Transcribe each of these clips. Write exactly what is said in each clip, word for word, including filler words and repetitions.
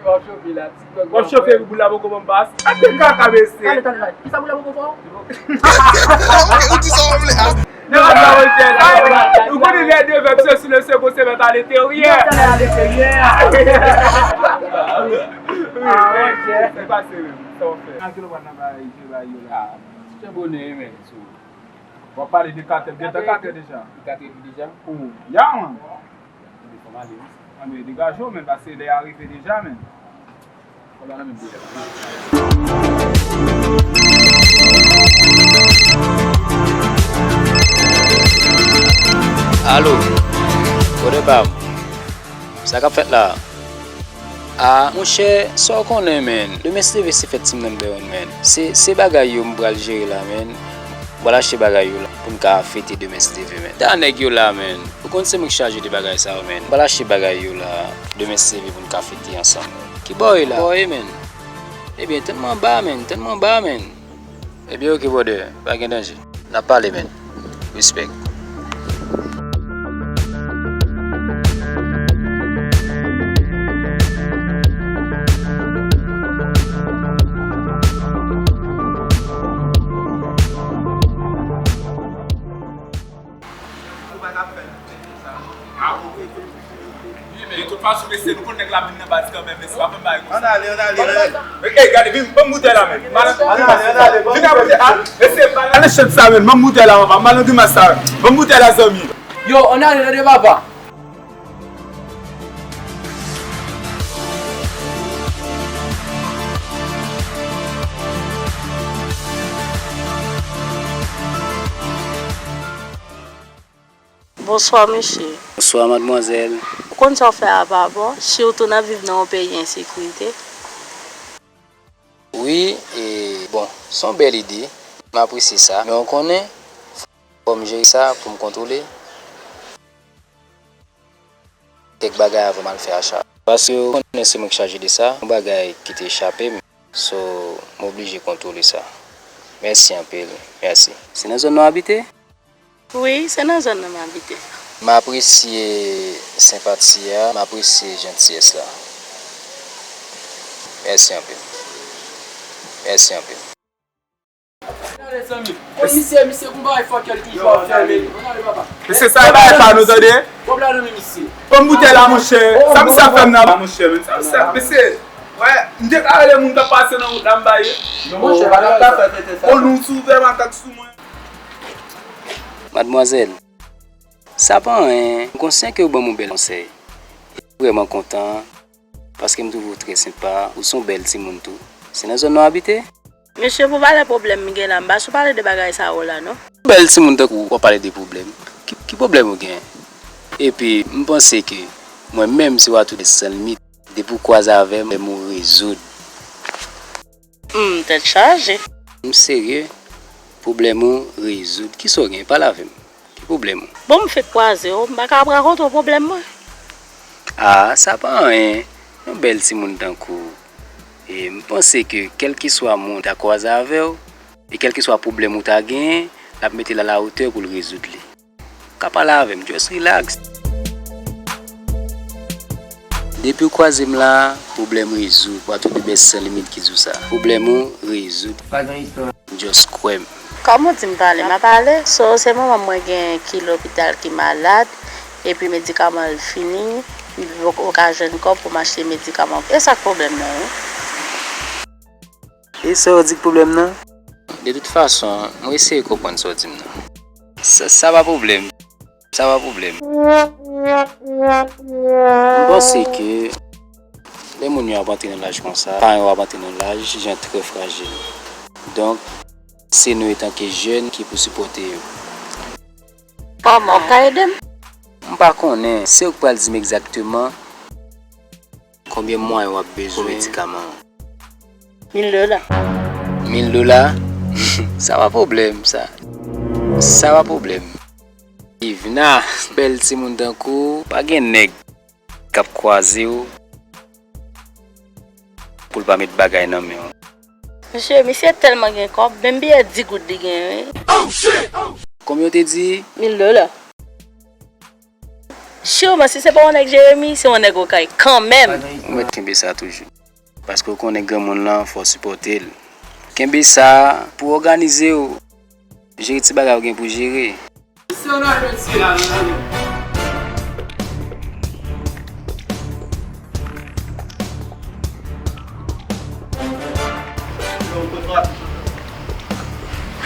W ap chofe la, ti kòk. W ap chofe, boul la poko ban m pas. A te kaka, mesye. Tande, tande, tande. Kisa boul la poko fè w? Ou di sa w vle a. Nan, nan, nan, ou konnen lè de vèb se sou le second, se mèt a l'interieur. Mèt a l'interieur. Wi, wi, se pase menm. Sa w fè? Nan kilomèt nan bagay, je bay yo la. Ah, se bonè, men, so. W ap pale de katè, gentan katè deja. Katè deja? Oh, ya, man. Anben, fò m ale, wi. Anben, degaje w, men, paske lè a rive deja, men. Fò ba nan menm bilè. Alo, brother pa m. Sa k ap fèt la? Ah, monchè, sa w konnen, man. Demen, si Dye vle, se fèt Team Number One, man. Se, se bagay yo m pral jere la, man. M pral achte bagay yo la pou n ka fete demen, si Dye vle, man. Ta nèg yo la, man. Ou konn se mwen k chaje de bagay sa yo, man. M pral achte bagay yo la, demen, si Dye vle, pou n ka fete ansanm, man. Ki bò w ye la? Bò w ye, man? Ebyen, tann mwen anba, man. Tann mwen anba, man. Ebyen, oke, brother. Pa gen danje. N ap pale, man. Respect. De tout fason, mesye, nou konn nèg la vin nan baz kanmenm, mesye, pa fè m bagay konsa. Ann ale, ann ale, ann ale. Ey, gade, vin, ban m boutèy la, men. Ann ale, ann ale, ban m boutèy la. Vin nan boutèy, ah, mesye, pa nan chat sa, men. Ban m boutèy la, man. Ban m nan grimas sa. Ban m boutèy la, zanmi. Yo, ann ale, tande, papa. Bonswa, mesye. Bonswa, madmwazèl. Ou konn sa w fè a pa bon, sitou n ap viv nan yon peyi ensekirite. Wi, e, bon, se yon bèl ide, m apresye sa, men w konnen, fò m jere sa pou m kontwole. Kèk bagay avan m al fè acha. Paske w konnen se mwen k chaje de sa, yon bagay ki te chape m. So, m oblije kontwole sa. Mèsi anpil. Mèsi. Se nan zòn nan w abite? Wi, se nan zòn nan m abite. M apresye senpati a, m apresye jantiyès la. Mèsi anpil. Mèsi anpil. Gade, zanmi. Kon misye, misye gon bagay fòkè l toujou ap fè, men. Ann ale, papa. Mesye, sa e bagay pa nou, tande? Kòb la nan men misye. Ban m boutèy la, monchè. Sa misye ap fè m nan, monchè, men. Sa misye ap, mesye. Wè, m deklare de moun k ap pase nan wout la, m ba yo. Non, monchè, pa nan ta fè tete sa. O nou, si w vrèman atak sou mwen. Madmwazèl, sa pa anyen. M konsyan ke w ban m yon bèl konsèy. E m vrèman kontan. Paske m twouve w trè senpa, ou se yon bèl timoun tou. Se nan zòn nan w abite? Mesye, pou pale pwoblèm m gen la, m pa sou pale de bagay sa yo la, non. Bèl timoun tankou w, w ap pale de pwoblèm. Ki, ki pwoblèm ou gen? Epi, m panse ke mwen menm, se w a tou de san limit. Depi w kwaze avè m, pwoblèm ou rezoud. Hmm, tèt chaje. M serye. Pwoblèm ou rezoud. Kisa w gen? Pale avè m. Ki pwoblèm ou? Bon, m fèk kwaze w, m pa ka ap rakonte w pwoblèm mwen. Ah, sa pa anyen. Yon bèl timoun tankou w. E m panse ke kèlkeswa moun ta kwaze avè w, e kèlkeswa pwoblèm ou ta genyen, l ap mete l a la otè pou l rezoud li. Ou ka pale avè m, just relax. Depi w kwaze m la, pwoblèm rezoud. W a tou de bèl san limit ki di w sa. Pwoblèm ou rezoud. Pa gen istwa. Just kwè m. Kòman w di m pale, m ap pale. So, se manman mwen gen ki lopital ki malad, epi medikaman l fini, m poko ka jwenn kòb pou m achte medikaman. E sa k pwoblèm nan, wi? E sa w di k pwoblèm nan? De tout fason, mwen eseye konprann sa w di m nan. Sa, sa pa pwoblèm. Sa pa pwoblèm. M panse ke lè moun yo ap antre nan laj konsa, paran yo ap antre nan laj, jan trè frajil. Donk, se nou etanke jèn ki pou sipòte yo. Kòman w ka ede m? M pa konnen. Se ou k pral di m egzakteman konbyen mwayen w ap bezwen pou medikaman an. Mil dola. Mil dola? Sa pa pwoblèm, sa. Sa pa pwoblèm. Ivna, bèl timoun tankou w, pa gen nèg k ap kwaze w pou l pa met bagay nan men w. Mesye, misye tèlman gen kòb, menm biyè di goud li gen, wi. Konbyen w te di? Mil dola. Siman, si se pa yon nèg Jeremi, se yon nèg okay kanmenm. Ou mèt kenbe sa toujou. Paske w konnen granmoun lan, fò w sipòte l. Kenbe sa pou w òganize w. Jere ti bagay ou gen pou jere. Si w nan retire la, nou nan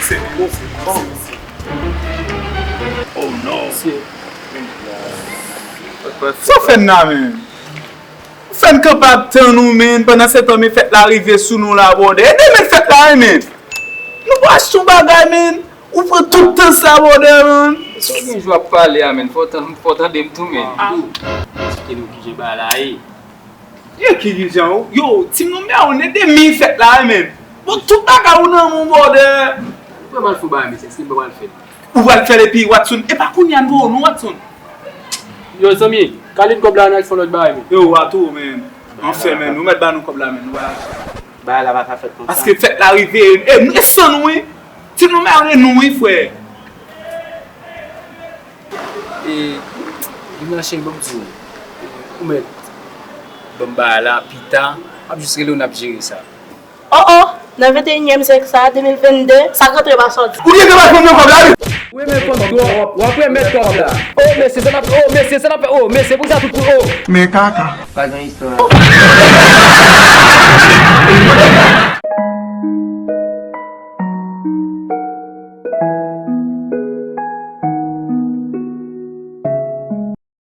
Se bon, se bon. Oh non. Sa w fè n la menm? Ou fè n kanpe ap tann ou menm, pandan se tan men fèt la rive sou nou la brother. Ede men fèt la wi menm. Nou pa achte yon bagay menm. Ou pran tout tan sa brother menm. Si w gen jou ap pale a menm, fò w tande m tou menm. Eksplike nou kijan bagay la ye. Yo ki jan ou? Yo, Team Number One ede men fèt la wi menm. Bon, tout bagay ou nan men w brother. Ou pral fè yon bagay mesye, èske m pral fè l? Ou pral fè l epi Watson. E pa kounye a n voye w non Watson. Yo zanmi, Khalid kòb la n al fè yon lòt bagay men. Yo, Watson menm. Anfen menm, nou mèt ba nou kòb la menm, nou pral achte. Bagay la pa ka fèt konsa. Paske fèt la rive, e nou e san nou wi. Team Number One e nou wi frè. E, Gimnan cheri, ban m di w, ou mèt ban m bagay la pita, m ap jis rele w n ap jere sa. Oh oh, nan venteyinyèm syèk sa, de mil vennde, sa k rantre pa sòti. Ou gentan bay fanm nan kòb la wi! Ou renmen fanm twòp, w ap remèt kòb la. Oh mesye, sa n ap, oh mesye, sa n ap fè, oh mesye, poukisa tout pou, oh. Men kaka. Pa gen istwa.